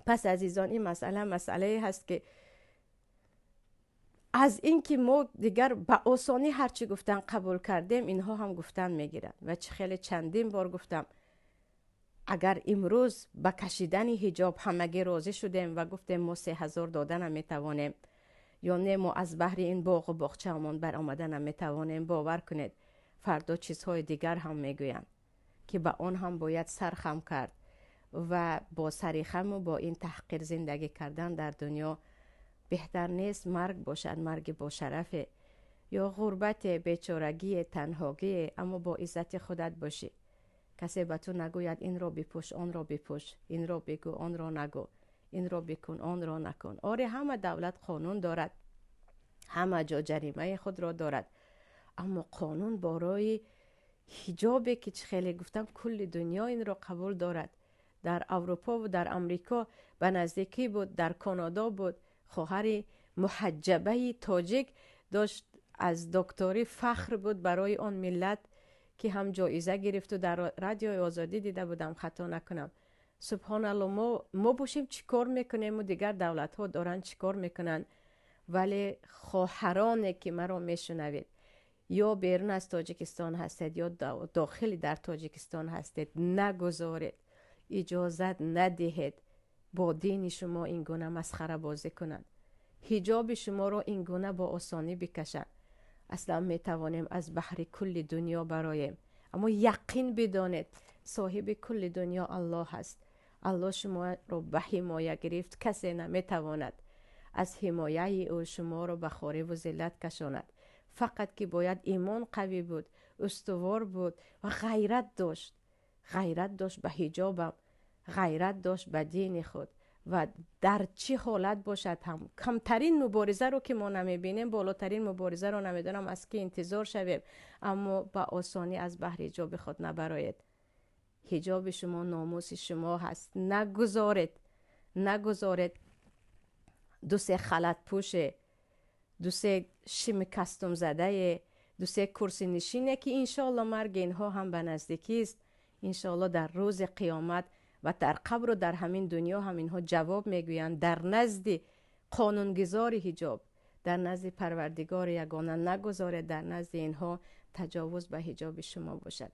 Пас, азизон, ин масъала масъалае ҳаст, ки аз инки мо дигар ба осонӣ ҳарчи гуфтан қабул кардем, инҳо ҳам гуфтан мегиранд. Ва чӣ хеле чандин бор гуфтам, агар имрӯз ба кашидани ҳиҷоб ҳамагӣ розӣ шудем ва гуфтем, мо 3000 дода наметавонем, ё не, мо аз баҳри ин боғу боғчаамон баромада наметавонем, бовар кунед, фардо чизҳои дигар ҳам мегӯянд, ки ба он ҳам бояд сар хам кард. Ва бо сари хаму бо ин таҳқир зиндагӣ кардан дар дунё беҳтар нест? Марг бошад, марги бошарафе ё ғурбате, бечорагие, танҳогие, аммо бо иззати худат бошӣ. Касе ба ту нагӯяд: инро бипӯш, онро бипӯш, инро бигӯ, онро нагӯ, инро бикун, онро накун. Оре, ҳама давлат қонун дорад, ҳама ҷо ҷаримаи худро дорад, аммо қонун борои ҳиҷобе, ки чӣ хеле гуфтам, кулли дунё инро қабул дорад. Дар Аврупо ва дар Амрико ба наздикӣ буд, дар Канадо буд, хоҳари муҳаҷҷабаи тоҷик дошт, аз докторӣ фахр буд барои он миллат, ки ҳам ҷоиза гирифту дар Радиои Озодӣ дида будам, хато накунам. Субҳоналло, мо бошем, чӣ кор мекунему дигар давлатҳо доранд чӣ кор мекунанд? Вале хоҳароне, ки маро мешунавед, ё берун аз Тоҷикистон ҳастед, ё дохили дар Тоҷикистон ҳастед, нагузоред, иҷозат надиҳед бо дини шумо ин гуна масхарабозӣ кунанд, ҳиҷоби шуморо ин гуна бо осонӣ бикашанд. Аслан метавонем аз баҳри кулли дунё бароем, аммо яқин бидонед, соҳиби кулли дунё Аллоҳ аст. Аллоҳ шуморо ба ҳимоя гирифт, касе наметавонад аз ҳимояи ӯ шуморо ба хориву зиллат кашонад. Фақат ки бояд имон қавӣ буд, устувор буд ва ғайрат дошт, ғайрат дошт ба ҳиҷобам, ғайрат дошт ба дини худ. Ва дар чӣ ҳолат бошад ҳам, камтарин муборизаро ки мо намебинем, болотарин муборизаро намедонам аз ки интизор шавем, аммо ба осонӣ аз баҳри ҳиҷоби худ набароед. Ҳиҷоби шумо номуси шумо ҳаст. Нагузоред, нагузоред дусе халатпӯше, дусе шими кастумзадае, дусе курсинишине, ки иншоалло марги инҳо ҳам ба наздикист, иншоалло дар рӯзи қиёмат ва дар қабру дар ҳамин дунё ҳам инҳо ҷавоб мегӯянд дар назди қонунгузори ҳиҷоб, дар назди Парвардигори ягона. Нагузоред дар назди инҳо таҷовуз ба ҳиҷоби шумо бошад.